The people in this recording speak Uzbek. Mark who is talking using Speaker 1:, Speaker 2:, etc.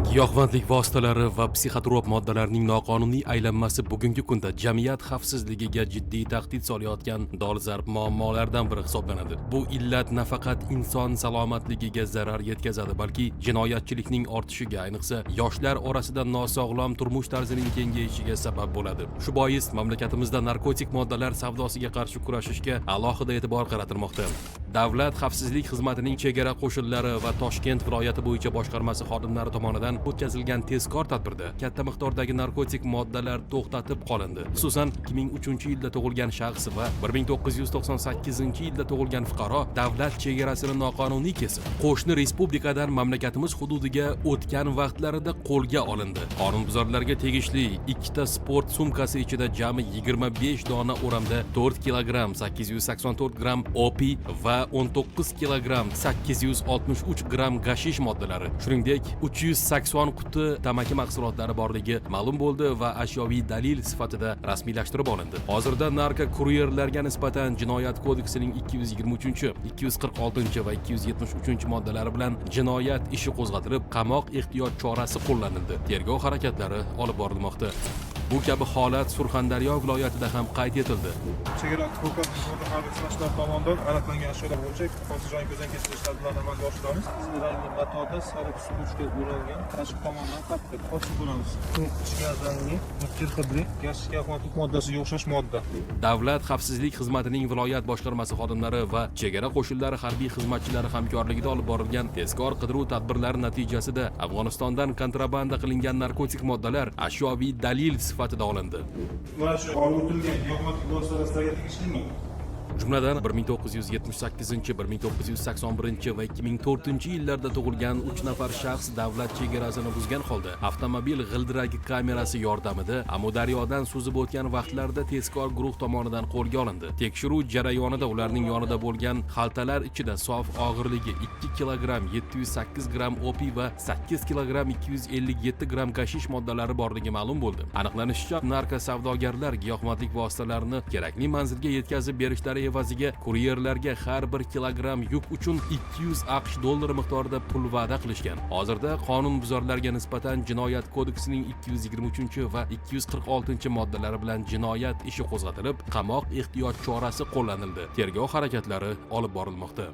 Speaker 1: Giyohvandlik vositalari va psixotrop moddalarning noqonuniy aylanmasi bugungi kunda jamiyat xavfsizligiga jiddiy tahdid solayotgan dolzarb muammolardan biri hisoblanadi. Bu illat nafaqat inson salomatligiga zarar yetkazadi, balki jinoyatchilikning ortishiga, ayniqsa yoshlar orasida nosog'lom turmush tarzining kengayishiga sabab bo'ladi. Shu bois mamlakatimizda narkotik moddalar savdosiga qarshi kurashishga alohida e'tibor qaratilmoqda. Davlat xavfsizlik xizmatining chegara qo'shinlari va Toshkent viloyati bo'yicha boshqarmasi xodimlari tomonidan o'tkazilgan tezkor tadbirda katta miqdordagi narkotik moddalar to'xtatib qolindi. Xususan, 2003-yilda tug'ilgan shaxs va 1998-yilda tug'ilgan fuqaro davlat chegarasini noqonuniy kesib, qo'shni respublikadan mamlakatimiz hududiga o'tgan vaqtlarida qo'lga olindi. Qonunbuzarlarga tegishli ikkita sport sumkasi ichida jami 25 dona o'ramda 4 kilogramm 884 gramm opiy va 19 kilogramm 863 gramm gashish moddalari, shuningdek 380 quti tamaki mahsulotlari borligi ma'lum bo'ldi va ashyoviy dalil sifatida rasmiylashtirib olindi. Hozirda narkokuryerlarga nisbatan Jinoyat kodeksining 223, 246 va 273 moddalari bilan jinoyat ishi qo'zg'atilib, qamoq ehtiyot chorasi qo'llanildi. Tergov harakatlari olib borilmoqda. Bu kabi holat Surxondaryo viloyatida ham qayd etildi.
Speaker 2: Chegara hukumat xizmati harbiy xizmatchilari tomonidan aniqlangan ashyolar bo'yicha hozir joy ko'zdan kechirish tadbirlarini amalga oshiramiz. Qizil rangli matoda sariq spuchka o'ralgan, tashqi tomondan qattiq ochib ko'ramiz. Jigar rangli, o'tkir hidli, giyohvandlik moddasiga o'xshash modda.
Speaker 1: Davlat xavfsizlik xizmatining viloyat boshqarmasi xodimlari va chegara qo'shinlari harbiy xizmatchilari hamkorligida olib borilgan tezkor qidiruv tadbirlari natijasida Afg'onistondan kontrabanda qilingan narkotik moddalar ashyoviy dalil sifatida olindi.
Speaker 2: Mana shu olib o'tilgan giyohvandlik vositalari sizlarga tegishlimi?
Speaker 1: Jumladan, 1978, 1981 va 2004 yillarda tug'ilgan 3 nafar shaxs davlat chegarasini buzgan holda avtomobil g'ildiragi kamerasi yordamida Amudaryodan suzib o'tgan vaqtlarida tezkor guruh tomonidan qo'lga olindi. Tekshiruv jarayonida ularning yonida bo'lgan xaltalar ichida sof og'irligi 2 kilogramm 708 gramm opiy va 8 kilogramm 257 gramm gashish moddalari borligi ma'lum bo'ldi. Aniqlanishicha, narko savdogarlar giyohvandlik vositalarini kerakli manzilga yetkazib berishlari evaziga kuryerlarga har bir kilogramm yuk uchun 200 AQSh dollari miqdorida pul va'da qilishgan. Hozirda qonunbuzarlarga nisbatan Jinoyat kodeksining 223 va 246 moddalari bilan jinoyat ishi qo'zg'atilib, qamoq ehtiyot chorasi qo'llanildi. Tergov harakatlari olib borilmoqda.